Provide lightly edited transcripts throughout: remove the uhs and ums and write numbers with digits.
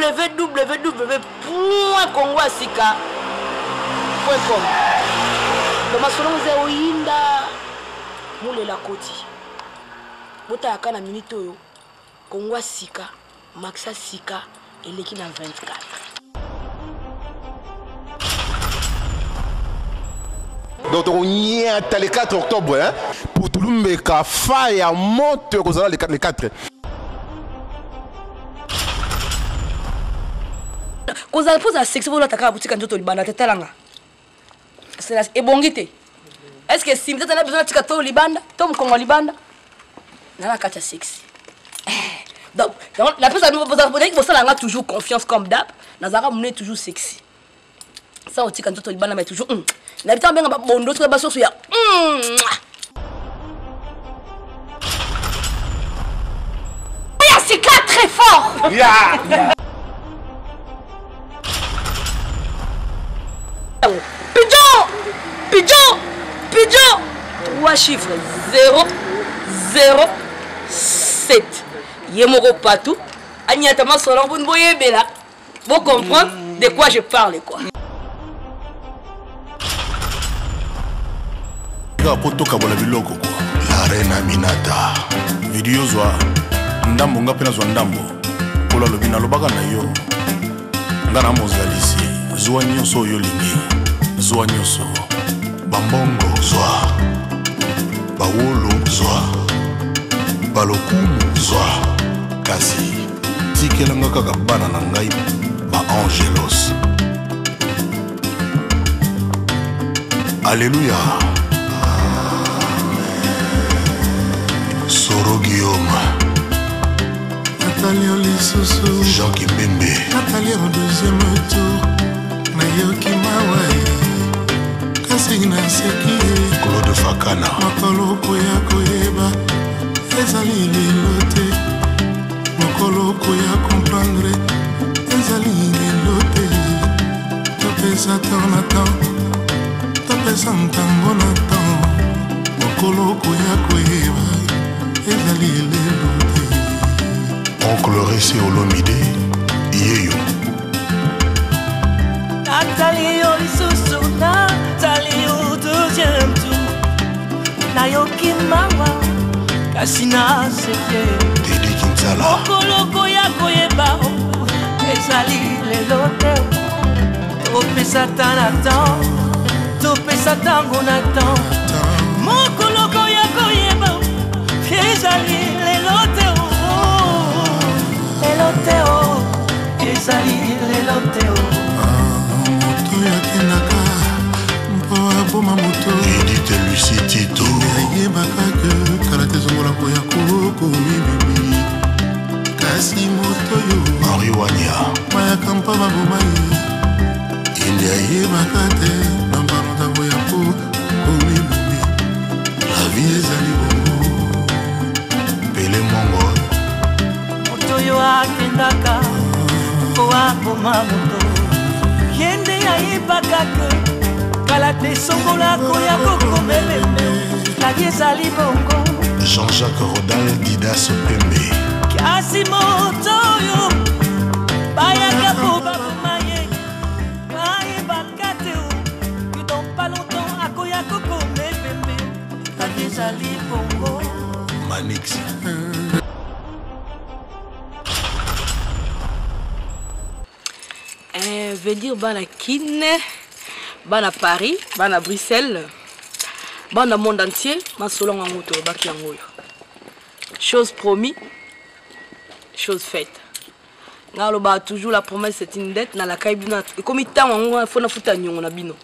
Www congo ya sika com. Donc masolo ngo eza oyinda molela koti botalaka na minute oyo Congo ya sika Maxa sika eleki na 24. Donc tokonyata le 4 octobre, hein? Putulu mbeka fa ya moto ekozala le 4. Kozala mpo ozala sexy bolata kaka botika nzoto libanda te talanga ebongi te. Est ce que simbi tata na besoin natika to libanda to mokongo libanda na na kati ya sexy. Donc napesa bozalaki bosala nga toujours confiance comme d'hab, nazalaka monene toujours sexy sans otika nzoto libanda, mais toujours na bitanga benga babondo tika basoso ya ya sika très fort. Yeah. Pigeon, pigeon, pigeon. 3 chiffres 0 0 7. Ye moko patou anyata masolo boyebela bo comprendre de quoi je parle quoi. Kaka po tokabola biloko kwa la reine Aminata vidi yo zwa ndambo nga mpe nazwa ndambo Nkolo alobi nalobaka na yo nga na mozalisi zwa nyonso oyo olingi zwa nyonso bambongo zwa bawolo zwa balokumu zwa kasi tikelanga kaka bana na ngai ba angelos. Alléluia. Soro Guillaume Natali yo lisusu Jean Kimbembe Natali yo deuxième tour nayoki mawa ye kasi naseki ye Claude Fakana mokolo koya koyeba ezali lelo te mokolo koya comprendre ezali lelo te topesa temps na temps topesa ntango na temps mokolo koya koyeba ezali lelo te. Oncle Ressé Olomide yeyo Natali yo lisusu natali yo deuxième tour nayoki mawa kasi naseki Teddy Kinsala mokolo koya koyeba ezali lelo te topesa ta na temps topesa ntango na temps mokolo koya koyeba ezali lelo te lelo te ezali lelo te. Moto yakendaka mpo aboma moto Edith Lucie Tito ayebaka ke kala te ezongola koya kokomibimi kasi moto oyo Henri Wania bayaka mpo baboma ye ende ayebaka te na mbano ntango ya kokomibimi la vie ezali bongo. Pele Mongo moto oyo akendaka mpo aboma moto ye nde ayebaka ke kala te songola koya kokomebeme la vie ezali bongo. Jean-Jacques Rodal Didas Pembe kasi moto oyo bayaka po baboma ye ayebaka te que dans pas longtemps akoya kokomebeme la vie ezali bongo. Manix Veut dire bana Kin, bana Paris, bana Bruxelles, bana monde entier, masolo yango tolobaki yango oyo. Chose promis, chose faite. Nga alobaka toujours la promesse c'est une dette, nalakai bino ekomi ntango yango fo nafuta niongo na bino.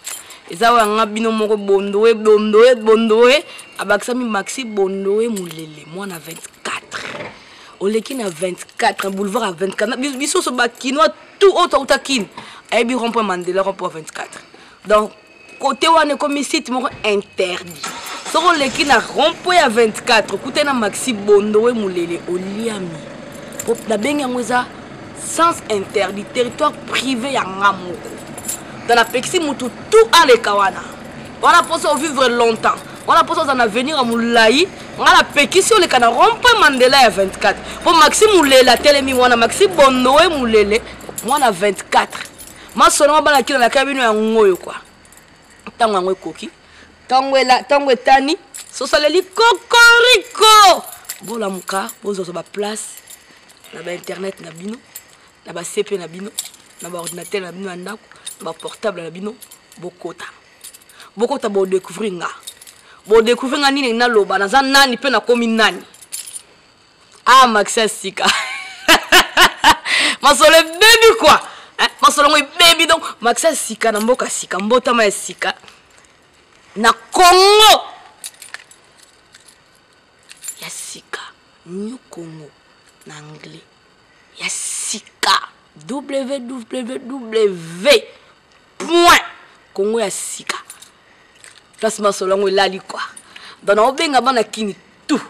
Eza oyo yanga bino moko bondowe bondowe bondowe abakisami Maxi bondowe mulele mwana 24. Oleki na 24 boulevard ya 24 biso so ba kinois tout oyo touta Kin ayebi rond-point Mandela rond-point 24. Donc côté wana ekomi site moko interdit. Soki oleki na rond-point ya 24 okutani na Maxi bondowe mulele oliami. Po nabengi yango eza sens interdit, territoire privé ya nga moko. Donc napekisi mutu tout aleka wana. Wana mposa ovivre longtemps, wana mposa oza na avenir ya molai, nga napekisi oleka na rond-point Mandela ya 24. Po Maxi Mulele atelemi wana, Maxi Bondowe Mulele Mwana 24. Masolo ngo bana kila na kabino ya ngoyo kwa. Tango yango ekoki. Tango ela tango etani sosaleli kokoriko. Bolamuka bozwa ba place na ba internet na bino na ba CP na bino na ba ordinateur na bino ya ndako na ba portable na bino bokota. Bokota bo découvrir nga. Bo découvrir nga nini naloba naza nani pe nakomi nani. Ah Maxi ya sika. Masolo ebebi quoi. Hein? Masolo ngo ebebi donc Maxi ya sika na mboka sika mbotama ya sika na Congo ya sika New Congo na anglais ya sika www point Congo ya sika place masolo yango elali quoi donc naobenga bana kini tout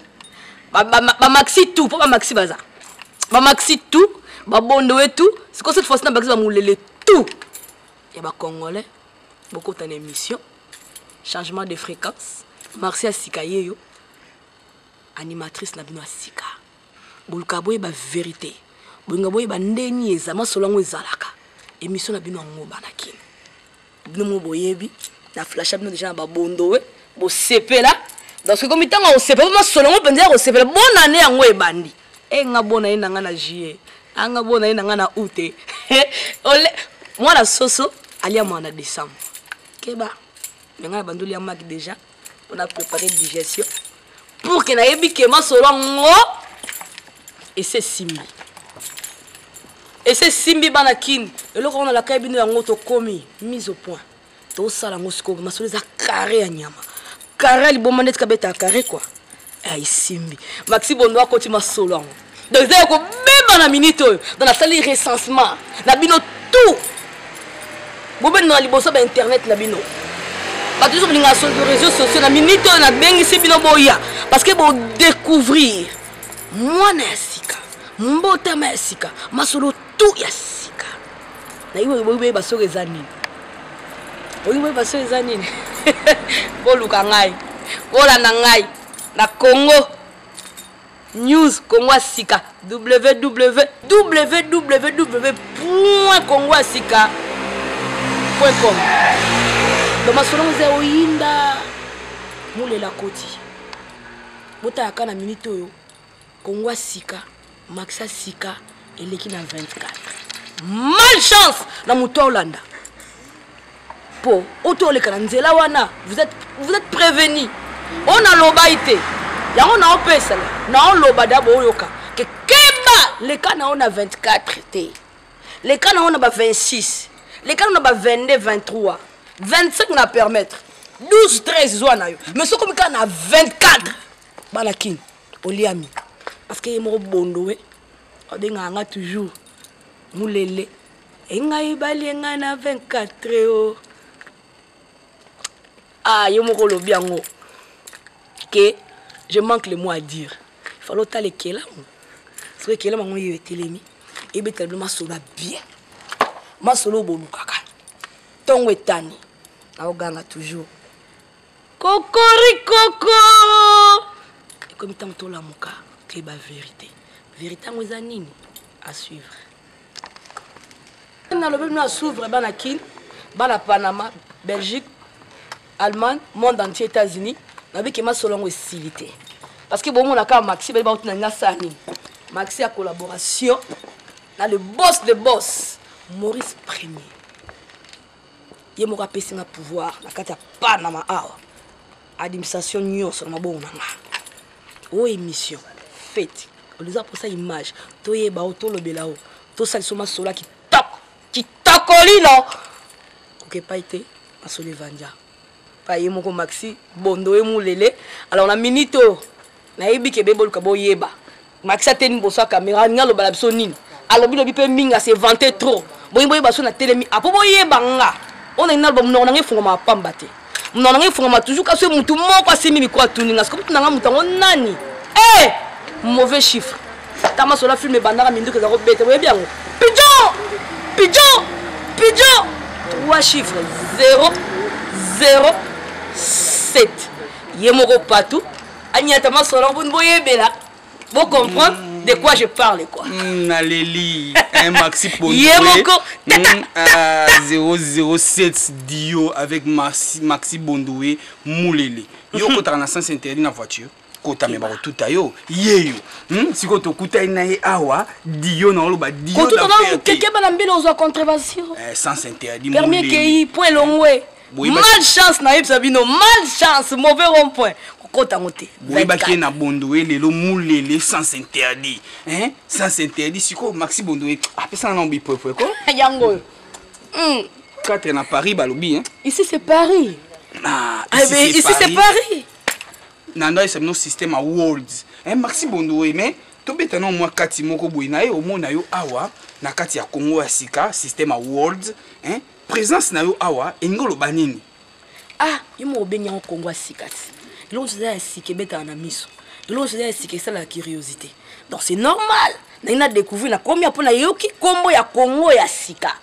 bamaxi tout mpo bamaxi baza bamaxi tout babondowe tout sikoyo cette fois-ci na bakisi bamulele tout ya bacongolais bokota na émission changement de fréquence marci ya sika yeyo animatrice na bino ya sika boluka boyeba verité bolinga boyeba ndeni eza masolo yango ezalaka émission na bino yango bana kini bino moko boyebi na flasha bino deja na babondowe bosepela donc soki komi ntango ya kosepela po masolo yango mpenza ya kosepela bonne année yango ebandi e nga bonne année na nga na juillet anga bonne année na nga na août te mwana soso alia mwana na décembre keba me nga na bandi olia maki déjà mpona préparer digestion pour ke nayebi ke masolo yango ese esimbi ese esimbi bana kin eloko yango nalakaki bino yango tokomi mise au point tosala yango sikoyo masolo eza carré ya nyama carré ya liboma ndeti kabeta carré quoi eh, esimbi maxi bondo akoti masolo yango donc eza ya kobeba na minute oyo donc nasali recensement na bino tout bobenda na liboso ba internet na bino bato nyonso bolingaka réseau sociaux na minute oyo nabengisi bino boya parce que bodécouvrir mwana ya sika mbotama ya sika masolo tout ya sika nayebi boyeba soki eza nini olingi boyeba soki eza nini boluka ngai bolanda ngai na congo news congo ya sika www point congo ya sika point com donc masolo ngo eza oyinda molela koti botalaka na minute oyo Congo ya sika, Maxi ya sika eleki na 24. Malchance na moto aolanda. Po oto oleka na nzela wana, vous êtes vous êtes prévenu. On a lobai te. Yango na opesa na oloba da boyoka ke keba leka na ona 24 te. Leka na ona ba 26. Leka na ba 22 23. 25 na permettre. 12 13 zwa na yo. Mais soki omika na 24 bana kin oliami parce que ye moko bondowe abengaka nga toujours mulele engai balie ngai na 24 o ah ye moko olobi yango ke je manque le mot à dire il fallait otala ekelamu soki ekelamu yango yeyo etelemi ebetela bino masolo ya bien masolo obolukaka ntongo etani naoganga toujours Kokorikoko! Ekomi ntango tolamuka toyeba verite. Verite yango eza nini? À suivre. Nalobi bino à suivre bana Kin, bana Panama, Belgique, Allemagne, monde entier, États-Unis. Nabi ke masolo yango esili te. Parce que bomona kaka Maxi bayebi bakuti na nasala nini. Maxi ya collaboration na le boss de boss Maurice Premier. Ye moko apesi nga pouvoir na kati ya Panama awa. Administration nyonso na mabongo na nga. Oyo émission fete oliza posa image toyeba o tolobela o tosalisa masolo ya kitoko kitokolino kokepai te masolo evandia pa ye moko maxi bondo ye mulele alors na minute oyo nayebi ke beboluka boyeba Maxi ateni liboso ya kamera alingi aloba na biso nini alobi lobi mpe mingi ase vante trop boyi boyeba so natelemi apo boyeba nga oyo nalingi naloba monoko na ngai efungwama pamba te monoko na ngai efungwama toujours kasi motu moko asimbi mikro atuni nga sikoyo tuna nga motu yango nani e eh! mauvais chiffre ta masolo ya filme ebandaka minduki eza kobeta boyebi yango pigeon pigeon pigeon 3 chiffres 0 0 7 ye moko patu anyata masolo boyebela bo comprendre. De quoi je parle, quoi. Naleli un Maxi Pondoué. Ye moko 007 Dio avec Maxi, Maxi Bondoué Moulele. Yo kotaka na sens interdit na voiture. Kota me bakotuta yo yeyo Sikoyo tokutani na ye awa, Dio na oloba Dio. Kotuta na mokeke bana mbila, ozwa contravention. Sens interdit. Permis ekei, point elongwe. Malchance, nayebisa bino, malchance, mauvais rond point, kokota yango te. Boyebaki ye na Bondowe, lelo Mulele, sens interdit, hein? Sens interdit. Sikoyo Maxi Bondowe apesana nano bipwepwe ko. Yango oyo. 4 na Paris balobi, hein? Ici c'est Paris. Ah, Ah, mais ici c'est Paris. Na ndo ayesa bino système ya world, hein? Maxi Bondowe, mais tobeta nano mwa kati moko boye na ye, omona yo awa na kati ya Congo ya sika, système ya world, hein? Présence na yo awa elingi oloba nini? Ah, yo moko obengi yango Kongo ya sika ti. Eloko nyonso eza ya sika ebetaka na miso, eloko nyonso eza ya sika esalaka curiosité, donc c'est normal ndenge na découvrir nakomi ya mpo nayoki nkombo ya Kongo ya sika.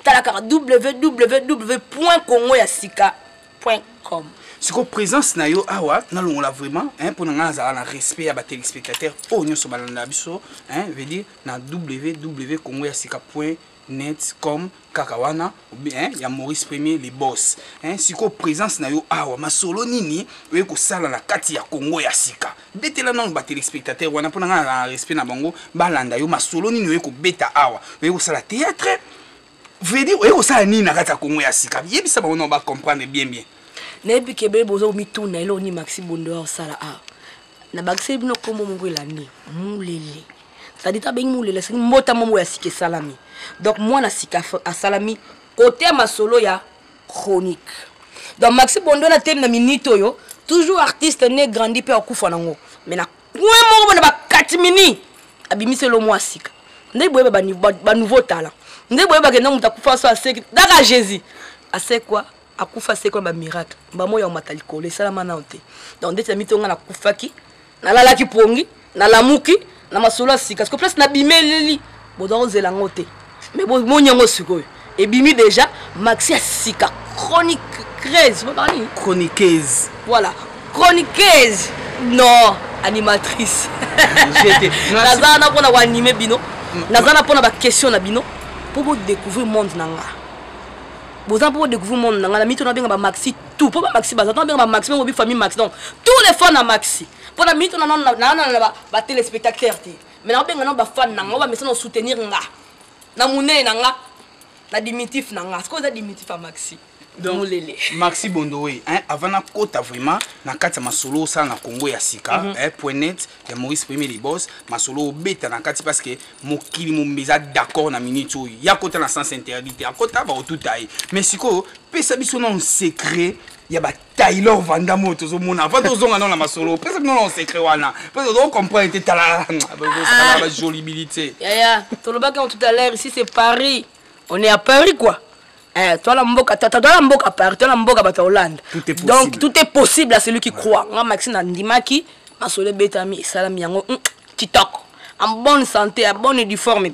Tala kaka www point congo ya sika point com. Sikoyo présence na yo awa, nalongola vraiment, hein, mpo na ngai nazala na respect ya batéléspectateur oyo nyonso balanda biso, hein, veut dire na www congo ya sika point net com kaka wana, hein, ya Maurice Premier le boss, hein. Sikoyo présence na yo awa, masolo nini oye kosala na kati ya Congo ya sika? Betela nano batéléspectateur wana, mpo na ngai nazala na respect na bango balanda yo. Masolo nini oye kobeta awa? Oye kosala théâtre, veut dire oye kosala nini na kati ya Congo ya sika? Yebisa bango nano bacomprendre bien bien. Nayebi ke ebele boza komituna eloko nini Maxi Bondo osala awa. Nabakiseli bino nkombo moko elandi Mulele, c'est-à-dire tabengi Mulele, esengi mbotama moko ya sika esalami. Donc mwana sika asalami kote ya masolo ya chronique. Donc Maxi Bondo na temi na minute oyo, toujours artiste né grandi mpe akufa nango, mais na coin moko bona bakati mini abimisi elo mwa sika. Nde boyeba banouveau talent, nde boyebake nde moto akufa so aseki daka Jésus asekwa, akufa asekwa na bamiracle mbamo ya omata likolo esalama nano te. Donc ndeti na mito nga nakufaki, nalalaki pongi, nalamuki na masolo ya sika. Siko place nabimeleli, boza kozela yango te, mais bomoni yango sikoyo ebimi déjà, Maxi ya sika chronique craise nini? Chroniqueuse. Voilà, chroniqueuse, non, animatrice. Naza wana mpona koanime bino, naza wana mpona baquestion na bino, mpo bodécouvrir monde na nga. Boza mpo bodécouvrir monde na nga na mito. Nabenga bamaxi tout mpo bamaxi baza, nabenga bamaxi bengo bi famille Maxi, donc tous les fans na Maxi, mpo na mito naa na batéléspectateur te, mais naobenga nano bafan na nga oyo bamesana osoutenir nga na monene na nga na dimitif na nga. Sikoyo eza dimitif ya Maxi. Donc, Molele. Maxi Bondowe, hein, avant nakota vraiment na kati ya masolo osala na Congo ya sika, hein, point net ya Maurice Premier le boss, masolo obeta na kati, parce que mokili mombe eza d'accord na minute oyo ya kota na sens interdit te, akota bakotuta ye. Mais sikoyo pesa biso nano secret ya ba Taylor Vandam oyo tozomona avant tozonga nano na masolo. Pesa bino nano secret wana, parce que tozocomprendre te. Tala bajolibilité. Yaya, tolobaki yango tout à l'heure, ici c'est Paris, on est à Paris, quoi. Eh, toi la mboka, toi, toi la mboka Paris, toi la mboka bato ya Hollande. Tout est possible. Donc tout est possible à celui qui croit. Nga Maxi na ndimaki masolo ebetami, esalami yango, kitoko, en bonne santé, en bonne uniforme,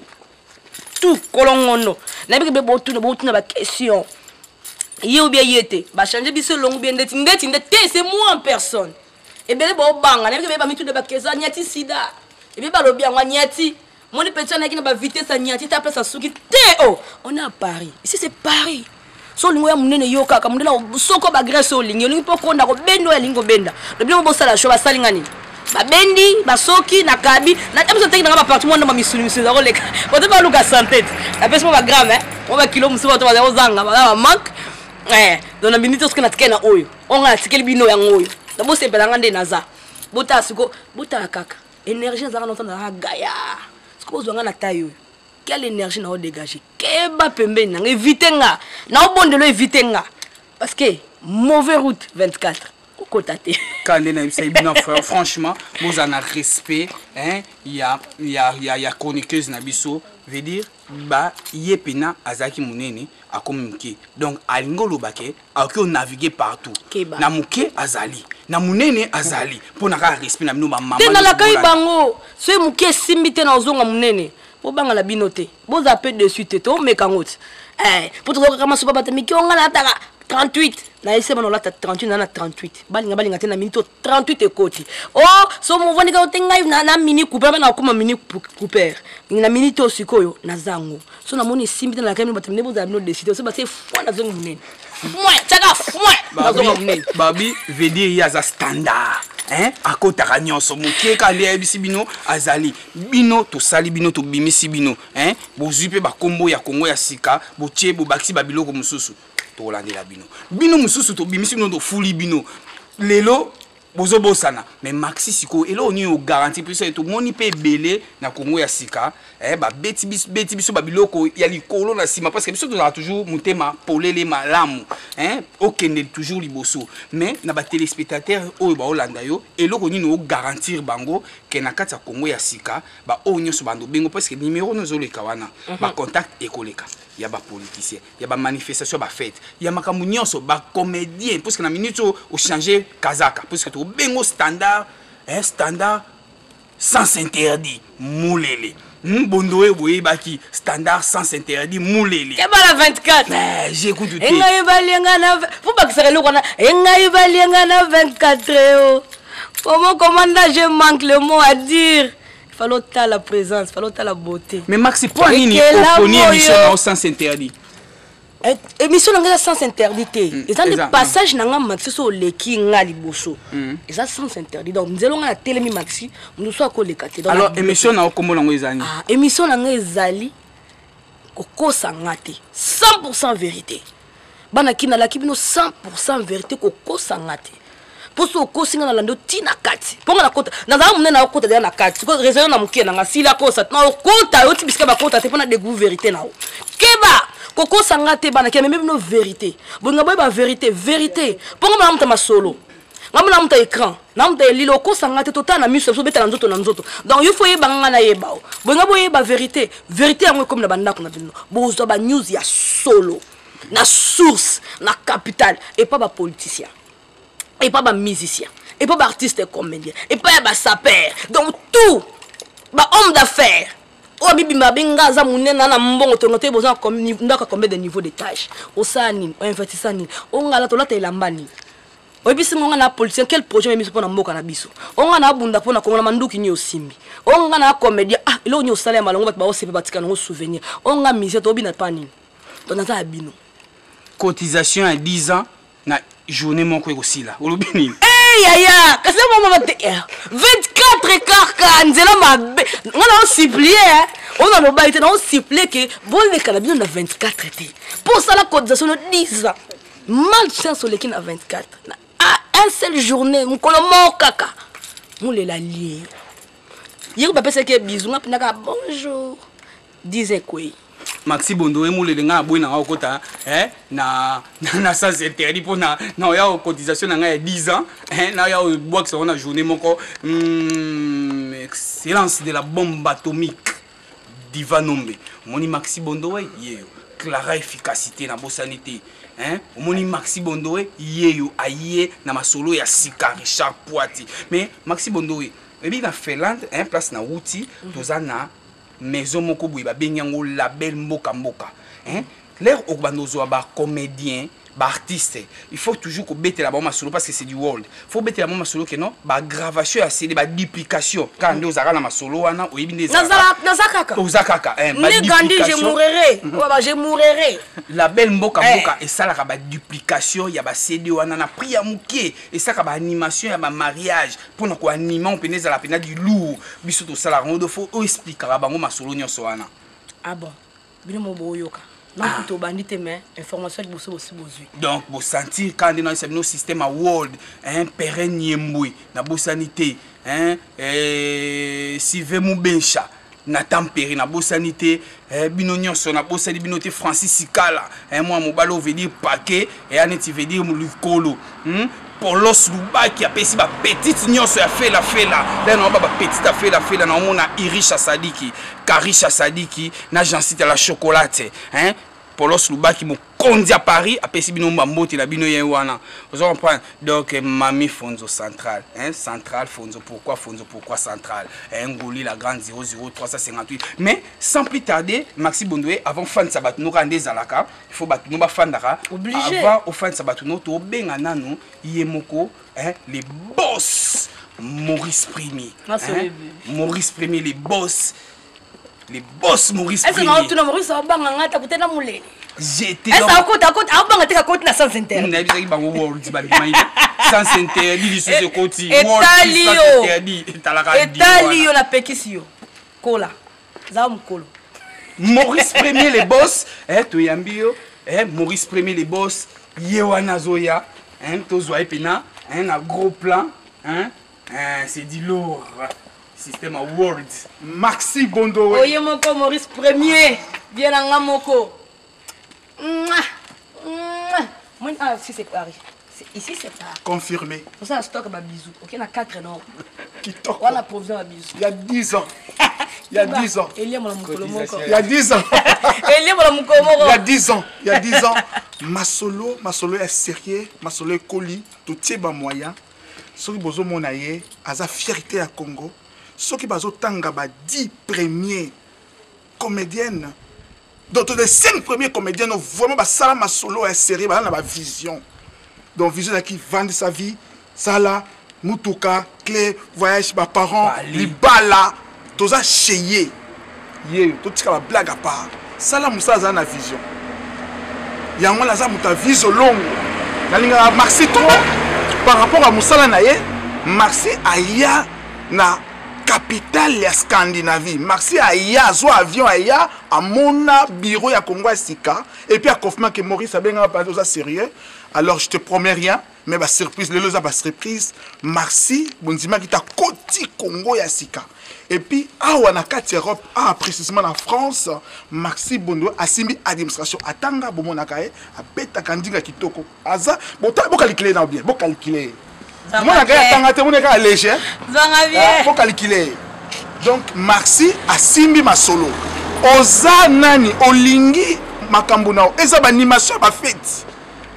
tout kolongono. Nayebi ke be botuna, botuna baquestion ye ou bien ye te, bachange biso elongo bien ndeti ndeti nde te, c'est moi en personne. Ebele bobanga, nayebi ke be bamituna baquestion anyati sida, ebele balobi yango anyati moni petit anaki na bavitesse, anyati ta place asuki te. Oh, on est à Paris, ici c'est Paris. So olingi oya monene, yo kaka mondele, soko bagrese olingi, olingi mpo konda kobenda oyo alingi kobenda lobino. Bosala sho basalinga nini, babendi basoki na kabi na biso teki nanga baparti mwa ndamba misuni misuni eza koleka bato baluka sante te. Napesi mwa bagramme, mwa bakilo mosusu bato baza kozanga, baza bamanque. Donc na minute soki natikeli na oyo oyo nga natikeli bino yango oyo na bosepela nga nde naza. Botala siko, botala kaka énergie nazalaka nota, nazalaka gaya. Siko bozwa nga na taille oyo, quelle énergie nao dégage? Keba pembeni nanga, évite nga, naobondelo, évite nga, parce que mauvais route 24 kokota te. Ka nde nayebisaki bino, franchement bozala na respect, hein, ya chroniqueuse na biso, veut dire ba ye pena azalaki monene, akomi moke. Donc alingi oloba ke akoki onavigue partout. Keba. Na moke azali, na monene azali, mpo na kaka respect na bino bamama. Te, nalakai bango soki moke esimbi te, na ozonga monene. Bobangala bino te, bozala mpe dessus te, tomeka yango ti. Po tozokaka masuba bato mike onga nataka. 38 nayebisi bana olata 38 na na 38 balinga balinga te na minute 38 ekoti o oh, so movandi kaka te ngai na, na mini couper bana akoma mini couper na minute oyo sikoyo naza yango so namoni esimbi te nalakaki bino bato mine bozala bino deside so base foi nazongi monene foin tiaka foin nazonga monene babi veut dire ye aza standard hein? Akotaka nyonso moke kaka nde ayebisi bino azali bino tosali bino tobimisi bino hein? Bozwi mpe bakombo ya Kongo ya sika, botie bobakisi babiloko mosusu, tokolandela bino bino mosusu tobimisi bino tofuli bino lelo bozobosana. Mais Maxi, sikoyo eloko nini ogaranti mpe tomoni mpe ebele na Kongo ya sika eh, babeti beti biso babiloko ya likolo na nsima, parce que biso tozalaka toujours motema polele malamu eh, okende toujours liboso. Mais na batéléspectateur oyo baolanda yo, eloko nini ogarantir bango ke na kati ya Kongo ya sika baoyo nyonso bando bengo? Parce que numéro no ezoleka wana, bacontact ekoleka ya bapoliticien, ya bamanifestation, ya bafete, ya makambo nyonso, bacomédien, puisque na minute oyo ochange kazaka, puisque tobengo standard, eh, standard sens interdit mulele bondo oyo boyebaki standard sens interdit mulele. Kebala 24. Mais j'écoute te. Engai balenga na fo bakisaka eloko wana, engai balenga na 24 o comment commanda, je manque le mot à dire. Fallait otala présence, fallait otala beauté. Mais Maxi, mpo nini oponi émission na yo sens interdit? Émission na ngai eza sens interdit te. Eza nde passage na ngai Maxi. So oleki nga liboso, eza sens interdit. Donc nzela ngai natelemi, Maxi, mosusu akoleka te. Alors émission na yo, kombo nango ezali? Ah, émission na ngai ezali kokosa nga te, 100 vérité. Bana kini, nalaki bino 100 vérité. Kokosa nga te, mpo so okosi nga, nalandi otina kati, mpo nga nakota, nazala monene, nakota deya na kati. Raison na mokie nanga sila kosa na okota yo ti bisika bakota te, mpo na découvrir vérité na yo. Keba kokosa nga te. Bana ki, amemi bino vérité, bolinga boyeba vérité, vérité, mpo nga mona muta masolo, nga mona muta écran na muta elili. Okosa nga te, totala na miso biso, obetala nzoto na nzoto. Donc yo fo oyeba nga, nga nayeba o. Bolinga boyeba vérité, vérité yango ekomi na bandako na bino. Bozwa banews ya solo na source na capitale, epa bapoliticien, epa bamusicien, epa baartiste comédien, epa ya basaper, donc tout bahomme d'affaires oyo abibima abenga aza monene na mbongo. Tongo te, boza ndako combien de niveau d'étage, osala nini, oinvestisa nini, ongala tolata elamba nini, oyebisi ngo nga na politicien, quel projet oyebisi mpo na mboka na biso, onga na abunda mpo na Kongo na manduki nini osimbi, onga na comédien, ah, eloko nini osala ya malongo bato baosepe batika nango souvenir, onga musicien tobina pa nini. Donc naza ya bino. Cotisation ya 10 ans na journée moko ekosila, olobi nini? Hey, yaya, kasi mama te 24 kaka nzela mabe. Nga na osupplie oyo nalobaki te, na osupplie ke boleka na bino na 24 te, mpo osala cotisation no 10 ans, malchance oleki na 24 na un seule journée, mokolo moko kaka molela lie yo ye bapesaki ye bizu. Nga mpendaka bonjour 10 ekwei. Maxi Bondo ye molele, ngai aboyi nanga okota eh, na sens interdit mpo na oya cotisation na ngai ya 10 ans eh, na oya obwakisa ngo na journée moko. Excellence de la bombe atomique Diva Nombe, omoni Maxi Bondowe yeyo, Clara efficacité nabosani te hein? Omoni Maxi Bondowe yeyo aye na masolo ya sika, Richard Poiti. Mais Maxi Bondowe, ebi na Finlande hein, place na wuti, toza na maison moko boye babengi yango label mboka mboka hein? L'heure okobanda ozwa bacomédien, baartiste, il faut toujours kobetela bango masolo, parce que c'est du world. Faut obetela bango masolo ke non, bagravation ya CD, baduplication kaka nde ozalaka na masolo wana, oyebi nde. Naza kaka. Oza kaka. Nde Gandhi, je mourrai, je mourrai. Label mboka mboka esalaka baduplication ya baCD wana na prix ya moke, esalaka baanimation ya bamariage mpona koanima mpena ezala mpena du lourd. Biso tosalaka yango, do fo oexplikaka bango masolo nyonso wana. Ah bon, bino mo boyoka nakuta obandi te, mais information ya liboso bosi bozwi. Donc bosentir kaka nde nayesa bino système ya world hein, pere niembwe nabosani te hein, eh, Sive Mubensha na Tampere nabosani te eh, bino nyonso nabosani bino te. Francis Sikala eh, mwa mobali oyo veut dire paquet eya neti veut dire likolo, Polos Lubaki apesi bapetite nyonso ya felafela lelo naoba bapetite ya felafela, naomona Irisha Sadiki, Karisha Sadiki na Jansite la chocolate hein? Polos Lubaki. Mokonzi ya Paris apesi bino bambote na bino ye wana. Ozo comprendre? Donc Mami Fonzo Central, hein, Central Fonzo, pourquoi Fonzo, pourquoi Central? Hein, Ngoli la grande 00358. Mais sans plus tarder, Maxi Bondoye avant fan sa batu no kande zalaka, il faut batu no ba fandaka. Obligé. Avant au fan sa batu no to benga nanu ye moko, hein, les boss Maurice Primi. Hein, Maurice Primi les boss. Les boss Maurice Est-ce que tu Maurice abanga nga ta kutena mulele? J'étais Est-ce que akota akota abanga te akota na sens interdit. Na bisaki bango world ba bimai. Sens interdit lisusu ekoti. Etali yo. Interdit etalaka. Etali yo na pekisi yo. Kola. Za mukolo. Maurice Premier les boss, eh toyambi yo, eh Maurice Premier les boss, ye wana zoya, hein tozwa ye pena, hein na gros plan, hein, hein c'est du lourd. Système World. Maxi Bondowe. Oye moko Maurice Premier. Bien na nga moko. Mouah. Mouah. Moi, ah, si c'est Paris. Ici c'est Paris. Confirmé. Pour ça, stock ba bisous. OK, na 4 non. Kitoko. Wana provision ba bisous. Il y a 10 ans. Il y a 10 ans. Elia mola mukolo moko. Il y a 10 ans. Elia mola mukolo moko. Il y a 10 ans. Il y a 10 ans. Masolo, masolo est sérieux, masolo est colis, tout ba moyen. Soki bozo mona ye aza fierté ya Congo, soki bazo tanga ba 10 premiers comédiennes, donc les 5 premiers comédiennes vraiment ba sala masolo ya sérieux, ba na ba vision. Donc vision qui vend sa vie, sala mutuka, clé, voyage ba parents, libala, toza chez ye. Ye totika ba blague à part. Sala musala aza na vision. Yango wana aza moto ya vision longo. Nalingaka Maxi trop par rapport à musala na ye. Maxi aya na capitale ya Scandinavie. Maxi aya azwa avion aya amona bureau ya Congo ya sika et puis a confirma que Maurice abengaka pas oza sérieux. Alors je te promets rien. Mais ba surprise lelo eza ba surprise. Maxi bondimaki ta koti Congo ya sika. Et puis awa na kati Europe, ah précisément na France, Maxi Bondo asimbi administration atanga bomonaka ye abetaka ndinga kitoko. Aza bota bo calculer na bien, bo calculer. Monaka ye atanga te, monaka léger. Zanga bien. Bo calculer. Donc Maxi asimbi masolo. Oza nani olingi makambo na eza ba animation ba fête.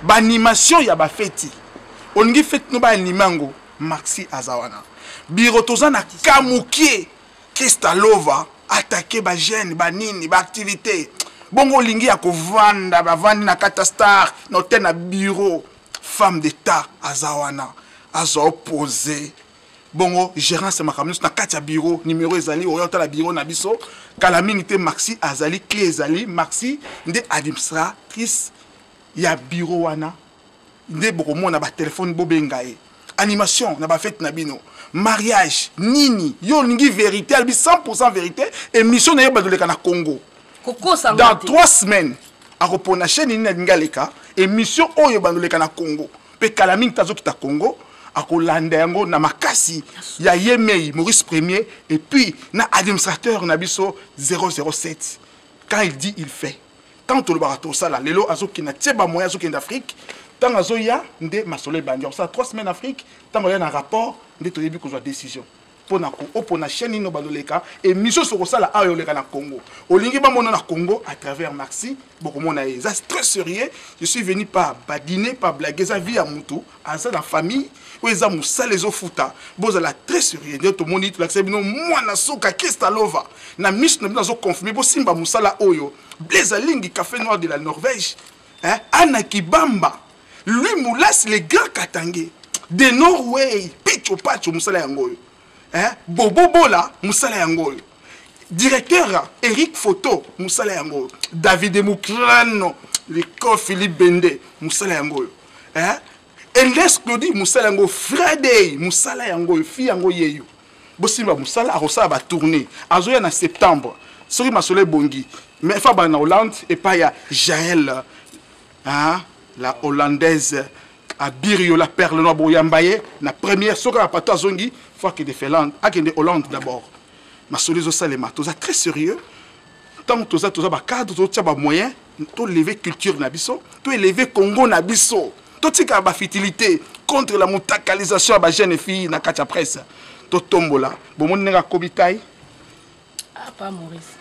Ba animation ya ba feti. Olingi fête no ba anime yango. Maxi aza wana. Biro toza na Kamukie. Kristalova attaquer ba jeunes, ba nini, ba activité. Bongo olingi ya kovanda, bavandi na kata star, na hôtel na bureau. Femme d'état aza wana. Azwa opposé. Bongo gérance makambo nyonso na kati ya bureau, numéro ezali, oya otala bureau na biso. Kala mingi te Maxi azali, clé ezali, Maxi nde administratrice ya bureau wana. Nde bokomona ba téléphone bobenga ye. Animation na ba fête na bino. Mariage nini? Yo olingi vérité, albi 100% vérité, émission na ye badoleka na Congo. Kokosa Dans 3 semaines akopona chaîne nini alingi aleka, émission oyo bandoleka na Congo. Pe kala mingi tazokita Congo, akolanda yango na makasi ya Yemei Maurice Premier et puis na administrateur na biso 007. Quand il dit, il fait. Tant tolobaka tosala lelo azokenda tie ba moyen azokenda Afrique, tant azoya nde masolo ebandi. Akosala 3 semaines Afrique, tant oya na rapport nde toyebi kozwa décision. Pona ko opona chaîne nino baloleka émission sokosala ayo oleka na Congo. Olingi bamona na Congo à travers Maxi, bokomona ye. Ça très sérieux. Je suis venu pas badiner, pas blaguer, ça vie ya mutu, aza na famille, oyo eza mosala ezofuta. Bozala très sérieux. Nde tomoni tolakisa bino mwana suka Kristalova. Na miso na bino azo confirmer bosimba mosala oyo. Blaise Alingi, Café Noir de la Norvège, hein? Anna Kibamba, Louis Moulas, les grands Katangais, de Norway, Picho Pacho, mosala yango oyo. Hein? Bobo Bola, mosala yango oyo. Directeur Eric Photo, mosala yango oyo. David Moukrano, le Philippe Bende, mosala yango oyo. Hein? Elias Claudie, mosala yango. Friday, mosala yango oyo. Fille yango yeyo. Bosimba mosala, akosala ba tournée. Azoya na septembre. Soki masolo ebongi. Mais fa ba na Hollande epai ya Jaël, hein, la hollandaise Abirio la perle noire boyamba ye na première soki ya pato azongi faut akende Finlande, akende Hollande d'abord. Masolo ezosalema, toza très sérieux. Tant toza toza ba cadre, toza ba moyen, to lever culture na biso, to élever Congo na biso. Totika ba futilité contre la mutakalisation ya ba jeune fille na kati ya presse. To tombola. Bomoni ndenge akomi taille? Ah, pas Maurice.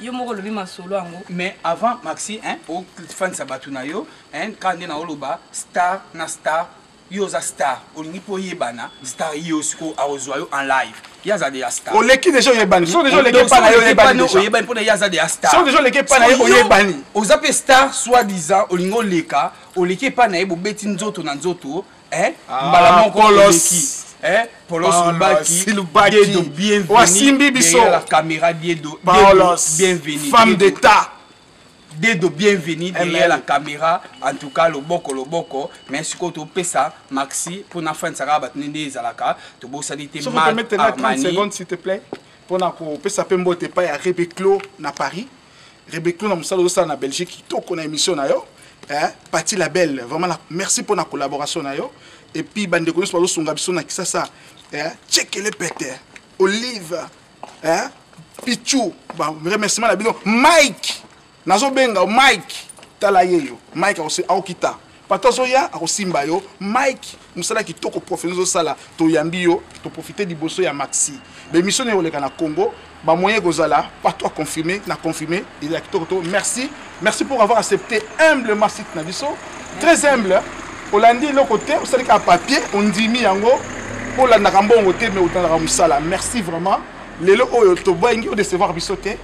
Yo moko olobi masolo yango. Mais avant Maxi, hein, ofandisa bato na yo, hein, kaka nde na oloba star na star, yo oza star, olingi mpo oyebana, star ye sikoyo akozwa yo en live. Ye aza deja star. Oleki deja oyebani. Soki deja oleki epa na ye oyebani deja. Oyebani mpo na ye aza deja star. Soki deja oleki epa na ye oyebani. Oza mpe star soit disant olingi oleka, oleki epa na ye bobeti nzoto na nzoto, eh, Ah, mbala moko Polos. oleki. Eh, Polos Polos Lubaki, Lubaki. Diedo, bienvenue. Wasimbi biso. Derrière la caméra, Diedo, Paulos, Diedo, bienvenue. femme Diedo. d'État. Dedo, bienvenue derrière ML. la caméra. En tout cas, loboko loboko. Mais sikoyo topesa Maxi pour na fin saka bato nde ezalaka tobosani te Sauf Marc permettez 30 Armani. secondes s'il te plaît mpona kopesa mpe mbote epai ya Rebeclo na Paris. Rebeclo na mosala ozosala na Belgique kitoko na émission na yo. Eh, Pati Label, vraiment la, merci pour la collaboration na yo. Et puis bandeko nyonso bazosunga biso na Kisasa, eh, Tchekele Pete, Olive, eh, Pichu, ba remerciement na bino Mike. Nazobenga Mike, tala ye yo. Mike aokita. Pato azoya akosimba yo. Mike, mosala kitoko professionnel ozosala, toyambi yo, toprofite liboso ya Maxi. Ba émission nayo eleka na Congo, ba moyen kozala, pato a confirmé, na confirmé, il ya kitoko to. Merci. Merci pour avoir accepté humblement site na biso. Très humble. Olandi eloko te, osali kaka papier, ondimi yango, olandaka mbongo te, mais otandaka mosala. Merci vraiment. Lelo oyo tobangi odecevoir biso te.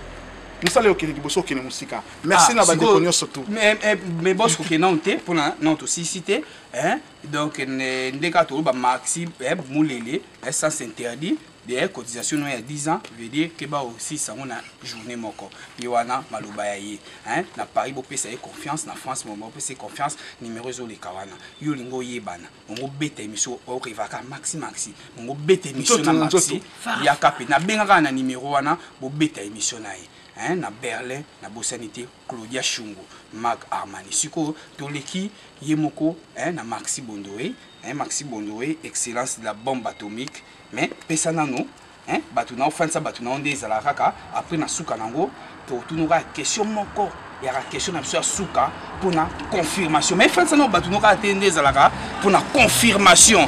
Mosala oyo okende liboso, okende mosika. Merci Ah, na bandeko sikoyo, nyonso tu. Mais boss kokende nano te mpona nano tosisi te, hein? Donc nde kaka toloba Maxi, eh, Mulele, eh, sens interdit de cotisation no ya 10 ans veut dire ke ba osisa yango na journée moko. Ye wana maloba ya ye, hein? Na Paris bopesa ye confiance, na France bopesa ye confiance, numéro ezoleka wana. Yo olingi oyebana, bongo beta émission orevaka Maxi Maxi, bongo beta émission Nzoto na na Maxi, nzoto. yaka pe nabengaka na numéro wana, bobeta émission na ye. Hein, na Berlin, na bosani te Claudia Shungu, Marc Armani. Sikoyo toleki ye moko, hein, na Maxi Bondoe, hein, Maxi Bondoe, excellence de la bombe atomique. Mais pesa nano, hein, bato na ofandisa bato na nde ezalaka kaka après na suka nango totunuka question moko ya ka question na biso ya suka mpona confirmation. Mais fandisa nano bato no kaka te nde ezalaka mpona confirmation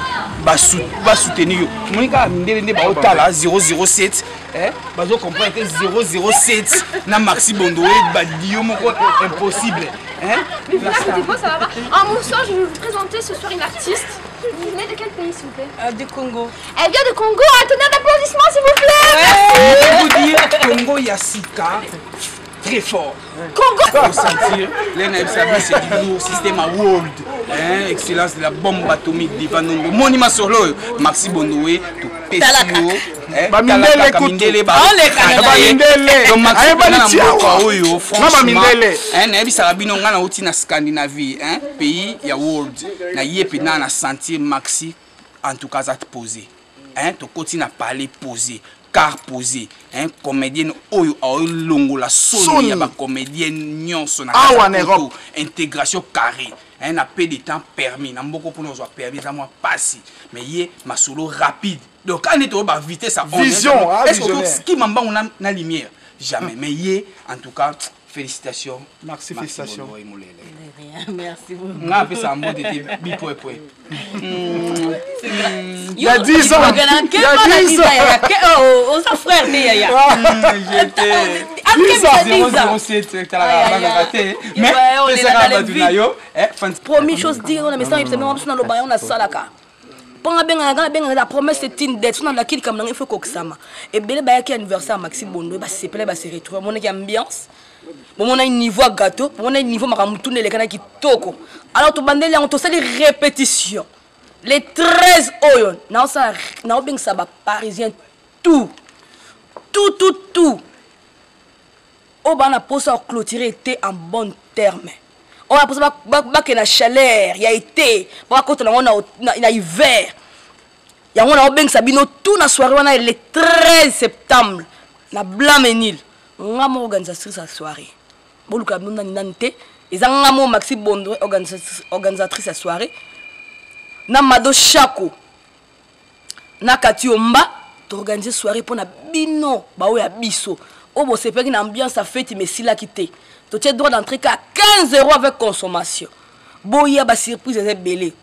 basoutenir yo. Omoni kaka mindele nde baotala 007, eh, bazo comprendre te 007 na Maxi Bondoe badio moko impossible, hein? Mais vous inquiétez pas, ça va pas. En bonsoir, je vais vous présenter ce soir une artiste. Vous venez de quel pays, s'il vous plaît? Du Congo. Elle vient de Congo. Un tonnerre d'applaudissements, s'il vous plaît. Ouais. Je vais vous dire, Congo Yassika, très fort. Congo. Faut sentir, l'NFSAB, c'est du lourd, système à world. Hein, excellence de la bombe atomique d'Ivan Nombo. Monima Solo, Maxi Bondoe, tout Pesio. Hein, Ba mindele Talaka, kutu. mindele, ba- Ah, les Canadiens. Ba mindele. Donc, Maxi Aye, ba Bondoe, litia na mboka wa. oyo, Na ba franchement, mindele. hein, nayebisaka bino, nga nauti na Scandinavie, hein, pays ya world. Na ye pe na sentir Maxi, en tout cas, aza posé. Hein, tokoti na palais posé, car posé, hein, comédienne oyo aolongola soni Soni. ya ba comédienne nyonso na Awa kati na ya Europe. poto. Intégration carrée, hein, na peu de temps permis na mboka mpona ozwa permis eza mwa pasi, mais ye masolo rapide. Donc quand neti oyo ba vitesse ya onde, Vision, ah, est-ce que visionnaire. okoki mbangu na lumière? Jamais. Mais ye, en tout cas, félicitations. Merci, félicitations. Bondoe Molele. De rien, merci beaucoup. Nga apesa mbote te bipwepwe. Il y a 10 ans. Il Il y a 10 ans. Oza frère te yaya. J'étais 10 ans. 007 talaka bangaka te. Mais Ouais, on est là pesaka dans les bato vies. na yo, eh, fan- Première chose dire, on a message, c'est même si on a le bail, on a salaka. Mpo nga benga la promesse c'est une dette. Soki nalaki likambo na ngai, il faut kokisama. Ebele bayaki anniversaire ya Maxi Bondoe, basepele, base retrouve. Bamonaki ambiance, bomonaki niveau ya gâteau, bomonaki niveau makambo tuna elekanaki kitoko. Alors tobandeli yango, tosali répétition les 13 oyo. Naosala, naobengisa baparisien tout tout tout tout oyo baa na mposa ya clôturer été en bon terme, oyo na mposa bakende na chaleur ya été, bakota nango na hiver. Yango naobengisa bino tout na soirée wana le 13 septembre na Blanc-Mesnil. Nga moko organisatrice ya soirée, boluka bino nani nani te, eza nga moko Maxi Bondoe, organisatrice ya soirée, na Mado Chako na Kati Omba. Toorganize soirée mpo na bino baoyo ya biso oyo bosepelaki na ambiance ya feti mais esilaki te. Totie droit d'entrée ka 15 euros avec consommation. Boya, basurprise eza ebele.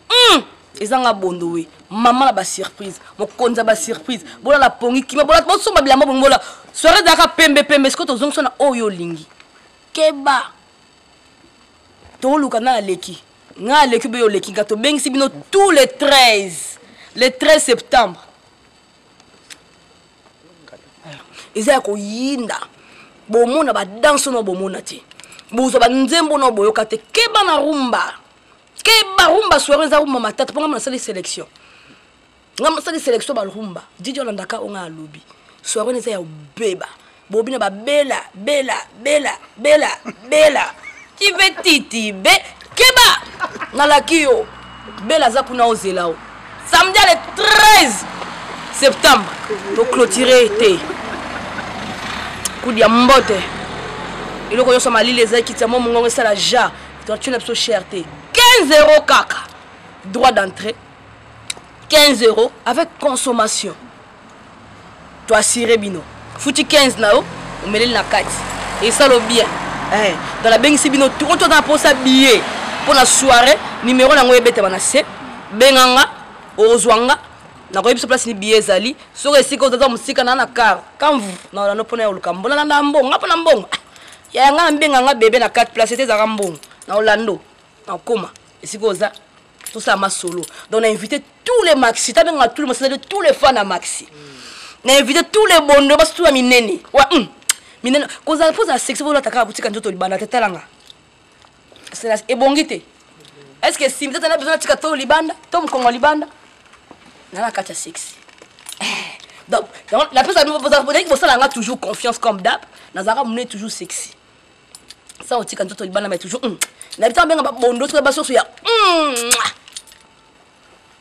Eza nga bondo we. Mama na ba surprise, mokonzi ya ba surprise. Bolala pongi kima, bola bosomba bilamba bongo bola. Soirée ezalaka pembe pembe, sikoyo tozongisa na oyo olingi. Keba. Toluka na aleki. Nga aleki be oleki nga tobengisi bino tous les 13. Le 13 septembre. Eza ya koyinda. Bomona ba danse no bomona te. Bozwa ba nzembo no boyoka te. Keba na rumba. Keba rumba soirée eza rumba matata mpo nga nasali sélection. Nga nasali sélection ba rumba. Didi olandaka onga alobi. Soirée eza ya obeba. Bobina ba bela bela bela bela bela. Kive titi be keba nalaki yo. Bela aza kuna ozela o. Samedi le 13 septembre to clôturer te. Kudia mbote. Eloko nyonso malili ezali kiti ya mwa mongongo esala ja. Totie na biso cher te. 15 euros kaka. Droit d'entrée 15 euros avec consommation. To assurer bino. Futi 15 na yo, omeleli na kati. Et ça le bien. Eh, dans la bengisi bino tout on na posa billet pour la soirée, numéro nango ebeta bana se. Benganga, ozwanga nakoyebi biso place ni billet ezali. Soki esika ozaza mosika na na car, quand vous na na pona ya oluka mbongo, na na mbongo, nga pona mbongo. Ya nga mbenga nga bébé na 4 places ezaka mbongo. Na Orlando, na koma esika oza tosala masolo. Donc na invité tous les maxi, tabenga tous les maxi, c'est-à-dire tous les fans à maxi. Na invité tous les bondo basi tous ya minene. Wa minene kozala poza sexy bola taka butika nzoto libanda te talanga. C'est la ebongi te. Est-ce que si mtata na besoin tika to libanda, to mkongo libanda? Na la kati ya sexy. Donc, donc la personne vous avez bosala nga toujours confiance comme d'hab, nazaka munene toujours sexy. Ça otika nzoto libanda mais toujours Na bitanga benga ba bondo to ba soso ya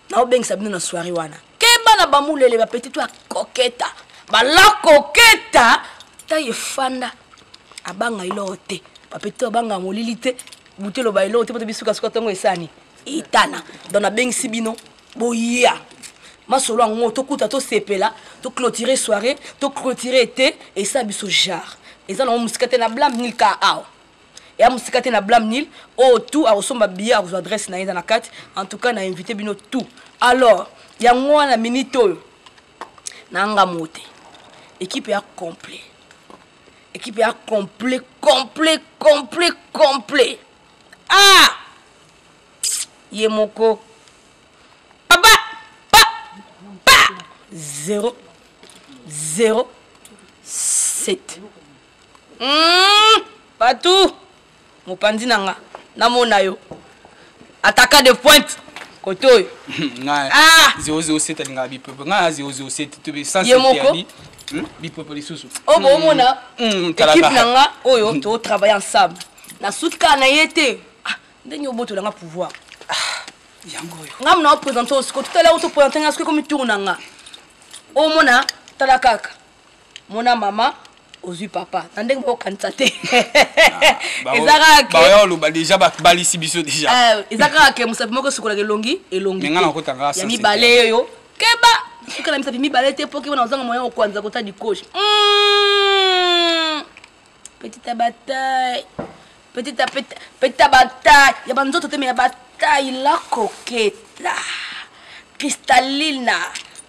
Na obengisa bino na soirée wana. Keba na ba mulele ba petit to koketa. Ba la koketa ta efanda abanga ilo te. Ba petit to abanga molili te. Butelo ba ilo te poto bisuka suka tongo esani. Itana. Donc na bengisi bino boya. Masolo yango tokuta tosepela, to clôturer soirée, to clôturer été et ça biso genre. Eza na musika te na blam nil ka awa. Ya musika te na blam nil, oh tout a osomba billet a adresse na yeza na kati. En tout cas na invité bino tout. Alors, ya ngwana minute oyo na nga mote. Équipe ya complet. Équipe ya complet, complet, complet, complet. Ah! Ye moko. Papa, pa, pa. 0, 0, 7. Patou, mopanzi na nga, namona yo. Attaquant de pointe. Koto oyo. Nga, Ah! 0, 0, 7 alingaka bipepe. Nga, 0, 0, 7, to be sans Ye moko. interdit. Bipepe lisusu. Oh, bo omona. Talaka. Équipe na nga oyo, to travailler ensemble. Na suki kaka na ye te. Ah, ndenge obotola nga pouvoir. Ah, yango oyo. Nga mna représenter au siko. Tout à l'heure, to présenter nga siko comme tour na nga. Omona, tala kaka. Mona mama, ozwi papa. Na ndenge boko kanisa te. Ah, Eza kaka ke ba oyo oloba déjà ba balisi biso déjà. Eza kaka ke mosapi moko esukolaka elongi, elongi Mais nga te. nakota nga Ya sans mibale secret. oyo. Keba! Suka na misapi mibale te po keba na ozanga moyen okwanza kota di coach. Petite bataille. Petite, petite, petite bataille. Ya ba nzoto te mais ya bataille la coqueta. Cristalina,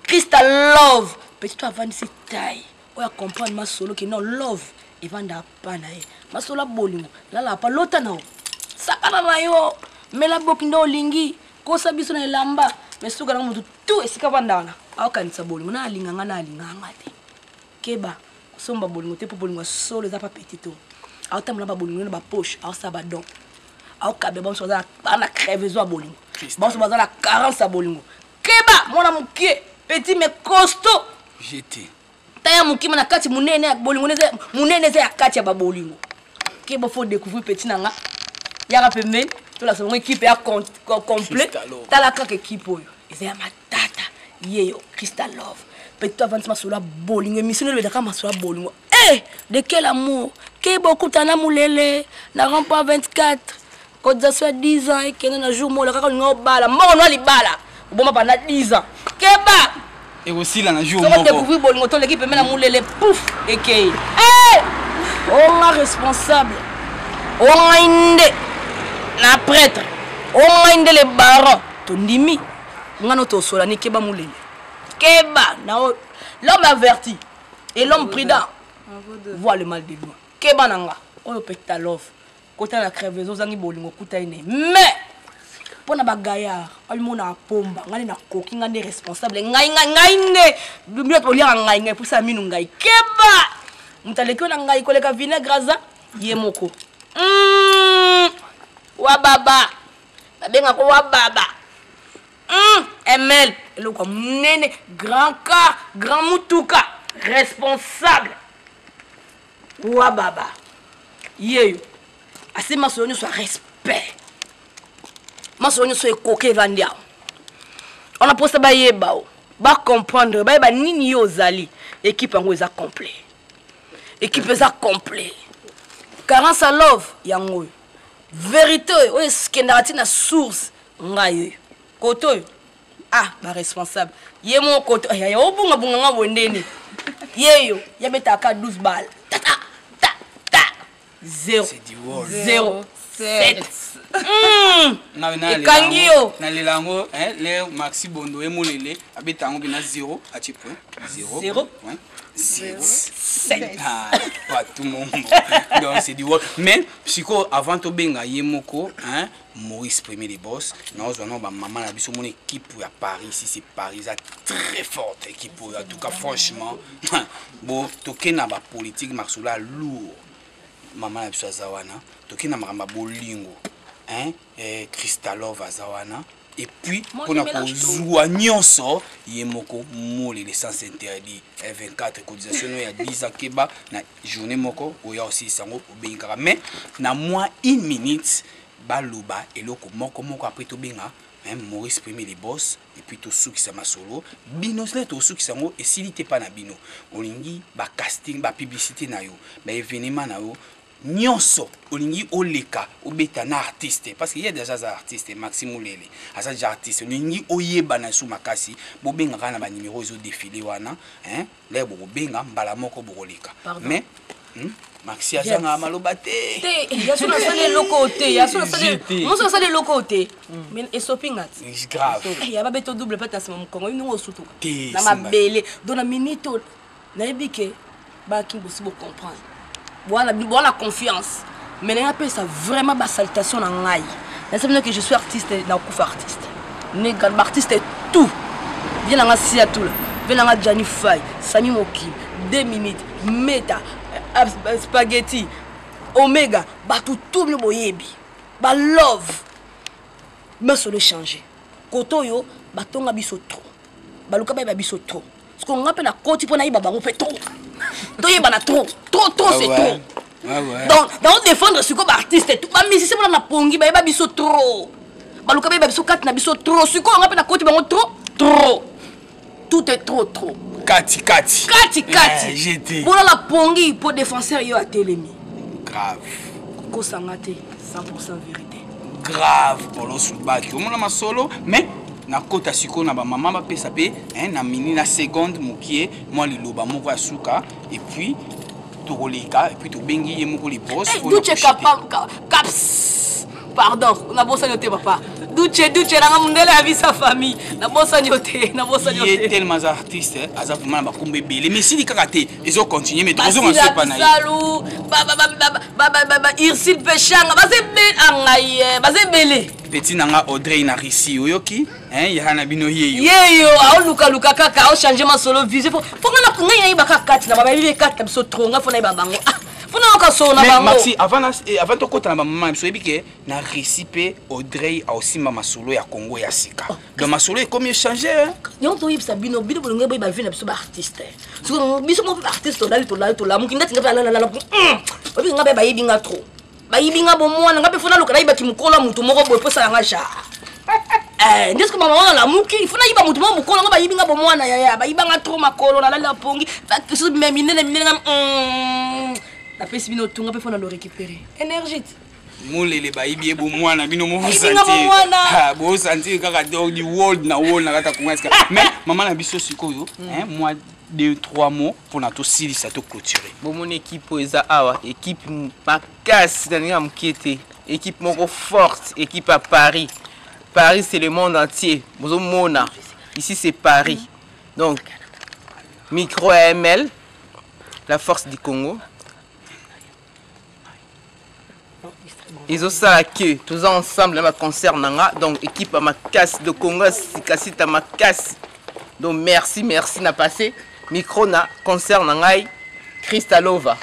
Crystal Love. Petit toi avandisi taille. Oya comprendre ma solo que non love evanda pa na ye. Ma solo bolingo, lala pa lota na yo. Sakana na yo. Mela boki ndo olingi. Kosa biso na elamba. Mais suka na mutu tout esika vanda wana. Aokanisa bolingo na alinga nga na alinga nga te. Keba somba bolingo te po bolingo solo eza pa petit to. Aotambola ba bolingo na ba poche, aosala ba don. Aokabe banso baza na crevaison ya bolingo. Banso baza na carence ya bolingo. Keba mwana mokie, petit mais costaud. J'étais. Taya mokima na kati munene ya bolingo neze, munene eza ya kati ya ba bolingo. Keba faut découvrir petit nanga. Yaka pembeni, to la songo équipe ya complet. Crystal Love. Tala kaka équipe oyo. Eza ya matata. Yeyo Crystal Love. Petit toi avance masolo ya bolingo, émission nelo betaka masolo ya bolingo. Eh, de quel amour? Keba okutana mulele na rond-point 24. Cotisation ya 10 ans ekende na jour moko kaka olinga obala. Moko no libala. Oboma pendant 10 ans. Keba! Ekosila na jour Soko moko. découvrir bolingo to l'équipe pembeni na mulele pouf ekei. Eh! Onga responsable. Onga inde na prêtre. Onga inde le baron. Tondimi. Nga no tosolani keba mulele. Keba na l'homme averti et l'homme prudent voit le mal de loin. Keba na nga oyo pekta love. Kota na crevaison ozangi bolingo kuta ene. Mais mpo na bagaillard babimonaka pomba ngai nde nakoki ngai nde responsable ngai ngai ngai nde bino toliaka ngai ngai mposa minu ngai keba moto aleki yo na ngai koleka vinaigre aza ye moko wa baba babengaka wa baba ml eloko ya monene grand car grand mutuka responsable wa baba yeyo asi masolo nyonso ya respect masolo nyonso ekoki evandi awa wana mposa bayeba o bacomprendre bayeba nini yo ozali ekipe yango eza complet ekipe eza complet carence ya love yango oyo verité oyo oyo ekendaka ti na source ngai oyo kote oyo ah baresponsable ye moko kote ayaya obungabunga nga boye ndeni yeyo yabetaka 12 balle tata ta ta 0 0 7 ekangi yo nalela yango leo maxi bondo ye molele abeta yango mpena 0 atie point 0 point 0 7 bato mombo donc c'est du world mais sikoyo avant tobenga ye moko hein, maurice premier de boss naozwa nao bamama na biso mona équipe ya paris si c'est paris eza très forte équipe oyo en tout cas franchement bo toke na bapolitique masolo ya lourd mama na biso aza wana toke na makambo ya bolingo hein? eh, christalove aza wana et puis mpona kozwa nyonso ye moko molele sens interdit 24 cotisation no ya 10 ans keba na journée moko oya osilisa yango obengi kaka mais na mwa une minute baloba eloko moko moko après tobenga hein, maurice premier le boss et puis tosukisa masolo bino sila tosukisa yango esili te mpa na bino olingi bacasting bapublicité na yo baévénement na yo nyonso olingi oleka obeta na artiste parce que ye deja aza artiste maxi mulele aza deja artiste olingi oyebana su makasi bobenga kaka na banimero ezodefile wana hein? lere bokobenga mbala moko bokoleka mais maxi azanga maloba te te yaso nasali eloko te yaso nasali nasali eloko te mais esopi nga ti grave ya babeto double pete na nsima mokongo yo ndenge osutuka na mabele donc na minute oyo nayebi ke baki bosi bocomprendre boana confiance mais nanga apesa vraiment basalutation na ngai nasa bino ke je suis artiste nakokufa artiste nega baartiste tout vie nanga sia tula vie nanga jani fay sami mokili 2 minutes meta spaghetti omega bato tout bino boyebi balove masolo echange kote oyo batonga biso trop baluka bayeba biso trop siko nga mpe nakoti mpo nayeba bango mpe trop toyebana trop trop trop c'est trop donc nao défendre sikoyo baartiste bamusicien mpona na pongi bayeba biso trop baluka bayeba biso kati na biso trop sikoyo nga mpe nakoti bango trop trop tout est trop trop kati kati kati kati bolala pongi mpo défenseur yo atelemi grave kokosanga te 100 vérité grave polo subaki omona masolo mais nakota sikoyo na bamama bapesa mpe na mini na seconde mokie mwa liloba moko ya suka et puis tokoleka et puis tobengi ye moko libos duce caps pardon nabosani yo te papa duce duce nanga mundele ya bisa famille nabosani yo te nabosani yo te tellement aza artiste aza vraiment na bakombo ebele mais esili kaka te ezo continuer mais tokozonga supa na ye salu ursile peshanga baza ebele angai ah, baza ebele petit na nga audrey na russie oyoki yaka na bino yeyo yeyo aolukaluka kaka aochange masolo vise fo nga ngai nayeba kaka kati na babayebi kati na biso tro nga fo nayeba bango ah, fo nayoka solo na bango maxi avant tokota na bamama na biso oyebi ke na russie mpe audrey aosimba masolo ya congo ya sika oh, donc masolo ekomi echange yango toyebisa bino bino bolingi boyeba vie na biso baartiste siko biso moko baartiste tolali tolali tolamuki ndeti nga mpe alalala oyebi nga mpe bayebi nga trop bayibi nga bomwana nga mpe fo naluka nayibaki mokolo ya motu moko boye mpo esala nga genre eh, nde soki mama wana lamuki fo nayiba motu moko mokolo nga bayibi nga bomwana yaya bayiba nga trop makolo nalali na pongi me minene minene nga napesi bino tunga mpe fo nalo récupérer énergie molele bayibi ye bomwana bino bosantir kaka di world na world na kati ya kongo esika mais mama na biso sikoyo mwa 2 3 mots mpona tosilisa to clôturer bomoni ekipe oyo eza awa ekipe makasi na ndenge ya moke te ekipe moko forte ekipe ya paris. Paris c'est le monde entier. Bozomona. Ici c'est Paris. Donc micro AML, la force du Congo. Ezosala ke toza ensemble na baconcert na nga, donc équipe ya makasi de Congo ya sikasita makasi. Donc merci, merci na passé micro na concert na ngai Kristalova.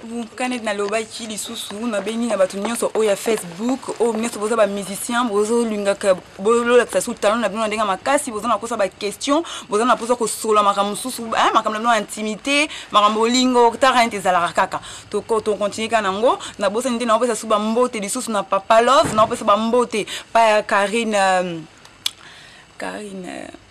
Buka neti nalobaki lisusu, nabengi na bato nyonso oyo ya Facebook, oyo nyonso boza bamusicien, bozolingaka bololakisa su talent na bino na ndenge ya makasi, boza na kosa baquestion, boza na mposa kosola makambo mosusu, makambo na bino ya intimité, makambo olingo tara neti ezalaka kaka. Tokontinue kaka nango. Nabosani te, naopesa su bambote lisusu na Papa Love, naopesa bambote pa ya Karine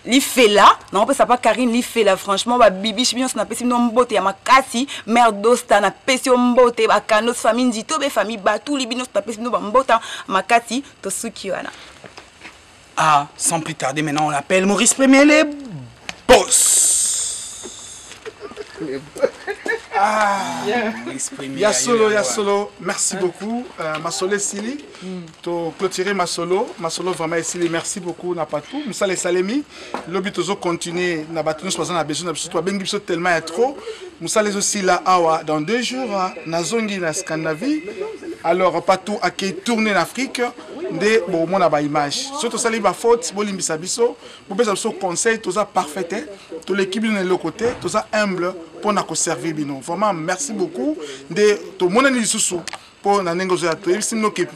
Lifela, naopesa pa Karine Lifela. Franchement, babibishi nyonso napesi bino mbote ya makasi. Mare Dosta, napesi yo mbote. Bakandos, famille Nzito, be famille Batuli, bino nyonso napesi bino bambota makasi. Tosuki wana. Ah, sans plus tarder, maintenant on l'appelle Maurice Premier, les boss. Ah, Maurice Premier. Ya solo, ya solo, merci beaucoup. Masolo esili, to clôturer masolo, masolo vraiment esili. Merci beaucoup na Patou. Mosala esalemi, lobi tozo continuer na bato nyonso baza na besoin na biso, to babengi biso tellement ya trop. Mosala ezosila awa dans 2 jours, nazongi na Scandinavie. Alors Patou akei tourner na Afrique nde bomona baimage. Soki tosali bafaute, bolimbisa biso, bopesa biso conseil. Toza parfait te, toleki bino na eloko te, toza humble mpona koservir bino. Vraiment merci beaucoup. Nde tomonani lisusu mpo na ndenge ozoya. Toyebisi bino ke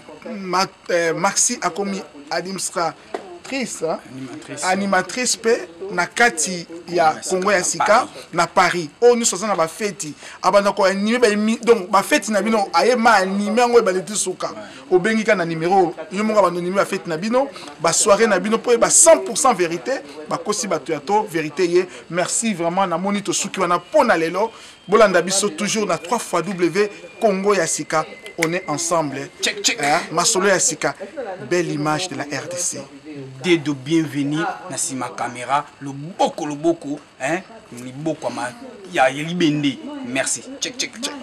Maxi akomi administratrice, hein? Animatrice. Animatrice mpe na kati ya Congo ya Sika na Paris. Oyo nyonso aza na bafeti, abanda koanime donc bafeti na bino, ayema anime yango ebandi ti suka. Obengi kaka na numero, yo moko abanda anime bafeti na bino, basoirée na bino, mpo oyeba 100 vérité. Bakosi bato ya to vérité ye. Merci vraiment. Namoni tosuki wana mpo na lelo. Bolanda biso toujours na 3 fois W Congo ya Sika. On est ensemble. Check, check. Hein? Masolo ya Sika, belle image de la RDC. Dedo, bienvenue na nsima caméra, loboko loboko, hein? Liboko ya libende. Merci. Check, check, check.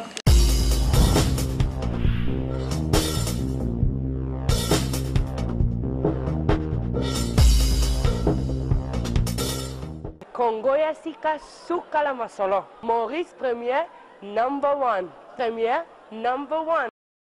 Congo ya Sika, suka la masolo. Maurice Premier, number one. Premier, number one.